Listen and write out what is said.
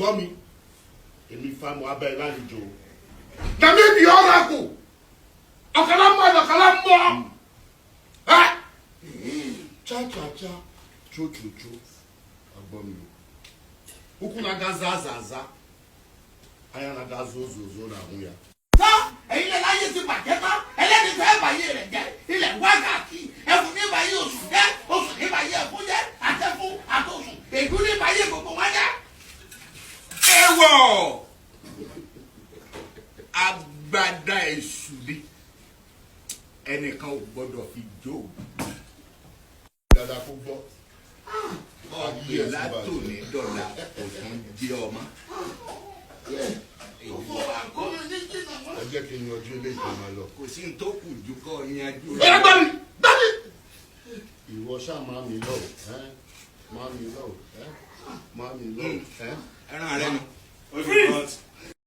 Gbọ́ mi, èmi fa mo abẹ́ lálejò. Na mi bi oracle. Ọ̀kàlà mọ̀, ọ̀kàlà mọ̀. Ẹ́ cha cha cha, cho cho cho, agbọ́ mi o. Ụkwụ na-aga za za za, anya na-aga zo zo zo na-ahụ ya. Tán, ẹ̀yin lè láyé ti bàjẹ́ tán, ẹlẹ́ni fẹ́ bàyé rẹ̀ jẹ́, ilẹ̀ wá káàkiri. Ẹ̀fún ní bàyé oṣù jẹ́, oṣù ní bàyé ẹ̀fún jẹ́, àtẹ̀fún àtọ̀sùn, ègún ní bàyé gbogbo wọn jẹ́. Ewọ agbada èṣù ni, ẹnìkan ò gbọ́dọ̀ fi jó. Dada kó gbọ́. Ọ̀pẹ látòní dọ̀là kò tún jẹ́ ọmọ. Gbogbo àkómi ní jìnnà wọn. Ẹ jẹ́ kí n yanjú eléyìí tó máa lọ. Kò sí ní tó kù ju kọ́ yanjú. Ẹ gbọ́ mi, gbọ́ mi. Ìwọ ṣáà máa mi lọ, ẹ́ máa mi lọ, ẹ́ máa mi lọ, ẹ́. Ẹran rẹ nu.